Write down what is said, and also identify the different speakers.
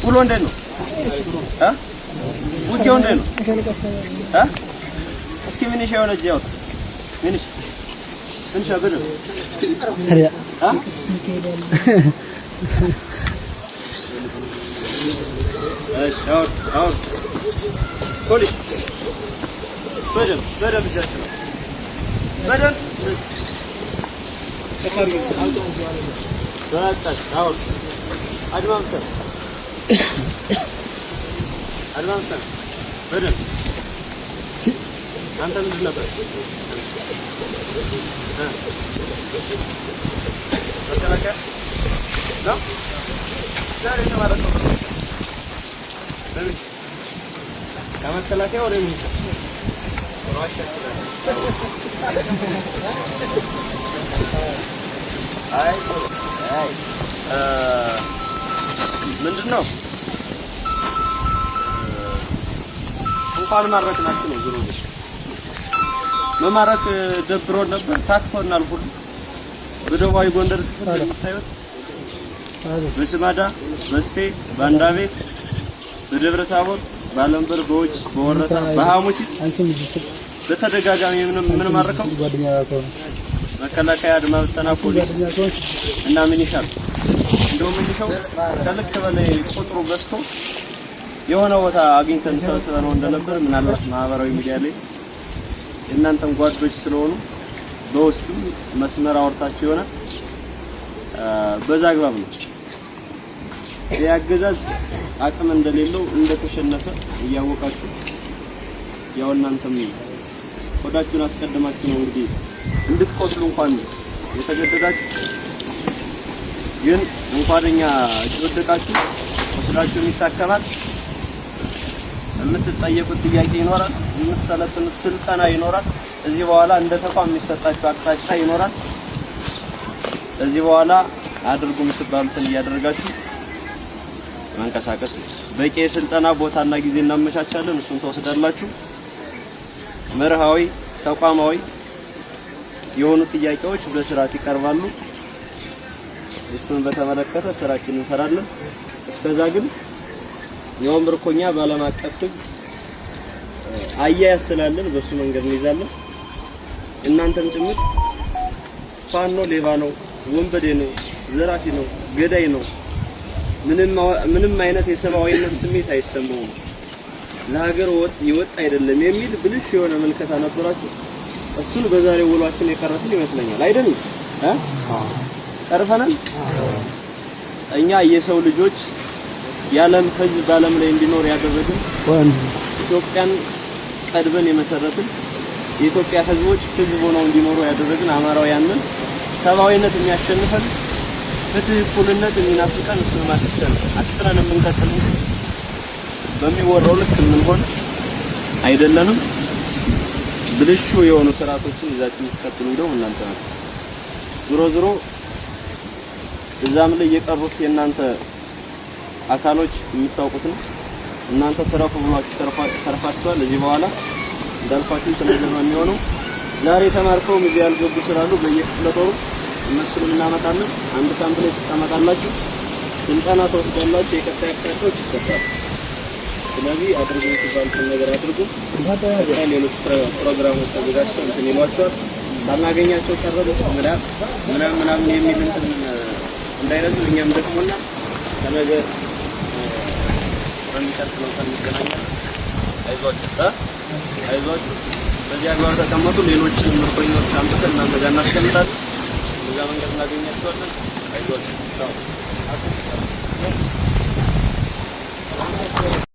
Speaker 1: ውሎ እንዴት ነው? ውጊያው እንዴት ነው? እስኪ ሚኒሻ የሆነ እጅ ያውጣ። ሚኒሻ ሚኒሻ በደምብ። እሺ አውርድ አውርድ። ፖሊስ በደምብ በደምብ እጃችሁ ነው በደምብ። በቃ አውርድ። አድማ ብተን አድማ ብተን በደምብ። አንተ ምንድን ነበር? መከላከያ ነው ዛሬ የተማረከው። በምን ከመከላከያ ወደ ምን? አይ አይ ምንድን ነው፣ እንኳን ማረክናችሁ ነው። ዞሮ መማረክ ደብሮን ነበር፣ ታክቶናል ሁሉ። በደቡባዊ ጎንደር ክፍል የምታዩት በስማዳ፣ በስቴ፣ በአንዳቤት፣ በደብረ ታቦር፣ በአለምበር፣ በውጭ፣ በወረታ፣ በሐሙሲት በተደጋጋሚ የምንማርከው መከላከያ፣ አድማ ብተና፣ ፖሊስ እና ሚኒሻ ነው። እንደውም ሚኒሻው ከልክ በላይ ቁጥሩ በዝቶ የሆነ ቦታ አግኝተን ሰብስበነው እንደነበር ምናልባት ማህበራዊ ሚዲያ ላይ የእናንተም ጓዶች ስለሆኑ በውስጥም መስመር አወርታችሁ ይሆናል። በዛ አግባብ ነው። የአገዛዝ አቅም እንደሌለው እንደተሸነፈ እያወቃችሁ ያው እናንተም ሆዳችሁን አስቀድማችሁ ነው እንግዲህ እንድትቆስሉ እንኳን የተገደዳችሁ። ግን እንኳን እኛ እጅ ወደቃችሁ ቆስላችሁም ይታከማል። የምትጠየቁት ጥያቄ ይኖራል። የምትሰለጥኑት ስልጠና ይኖራል። እዚህ በኋላ እንደ ተቋም የሚሰጣችሁ አቅጣጫ ይኖራል። እዚህ በኋላ አድርጉ የምትባሉትን እያደረጋችሁ መንቀሳቀስ ነው። በቂ የስልጠና ቦታና ጊዜ እናመቻቻለን። እሱን ትወስዳላችሁ። መርሃዊ ተቋማዊ የሆኑ ጥያቄዎች በስርዓት ይቀርባሉ። እሱን በተመለከተ ስራችን እንሰራለን። እስከዛ ግን ያው ምርኮኛ በዓለም አቀፍ ሕግ አያያዝ ስላለን በሱ መንገድ እንይዛለን። እናንተም ጭምር ፋኖ ሌባ ነው፣ ወንበዴ ነው፣ ዘራፊ ነው፣ ገዳይ ነው፣ ምንም አይነት የሰብአዊነት ስሜት አይሰማውም፣ ለሀገር ይወጥ አይደለም የሚል ብልሽ የሆነ ምልከታ ነበራችሁ። እሱን በዛሬው ውሏችን የቀረፍን ይመስለኛል። አይደል? ቀርፈናል። እኛ የሰው ልጆች የዓለም ሕዝብ በዓለም ላይ እንዲኖር ያደረግን፣ ኢትዮጵያን ቀድበን የመሰረትን፣ የኢትዮጵያ ሕዝቦች ሕዝብ ሆነው እንዲኖሩ ያደረግን አማራውያንን ሰብአዊነት የሚያሸንፈን፣ ፍትህ፣ እኩልነት የሚናፍቀን እሱን ማስፈን አስፍረን የምንቀጥል እንጂ በሚወራው ልክ የምንሆን አይደለንም። ብልሹ የሆኑ ስርዓቶችን ይዛችሁ የምትቀጥሉ እንደው እናንተ ናችሁ። ዞሮ ዞሮ እዛም ላይ የቀሩት የእናንተ አካሎች የምታውቁት ነው። እናንተ ተረፉ ብሏችሁ ተርፋችኋል። እዚህ በኋላ እንዳልኳችሁ ስለዚህ ነው የሚሆነው። ዛሬ ተማርከውም እዚህ ያልገቡ ስላሉ በየክፍለ ጦሩ እነሱንም እናመጣለን። አንድ ካምፕ ላይ ትቀመጣላችሁ፣ ስልጠና ትወስዳላችሁ፣ የቀጣይ አቅጣጫዎች ይሰጣሉ። ስለዚህ አድርጉ የምትባሉትን ነገር አድርጉ። ቀጣይ ሌሎች ፕሮግራሞች ተዘጋጅተው እንትን ይሏቸዋል። ሳናገኛቸው ቀረቡ ምናምን ምናምን የሚል እንትን እንዳይረዝም እኛም ደክሞና ከነገ በሚቀጥለው ቀን እንገናኛለን። አይዟችሁ አይዟችሁ። በዚህ አግባብ ተቀመጡ። ሌሎችን ምርኮኞች አምጥተን እናንተ ጋር እናስቀምጣለን። በዛ መንገድ እናገኛቸዋለን። አይዟችሁ።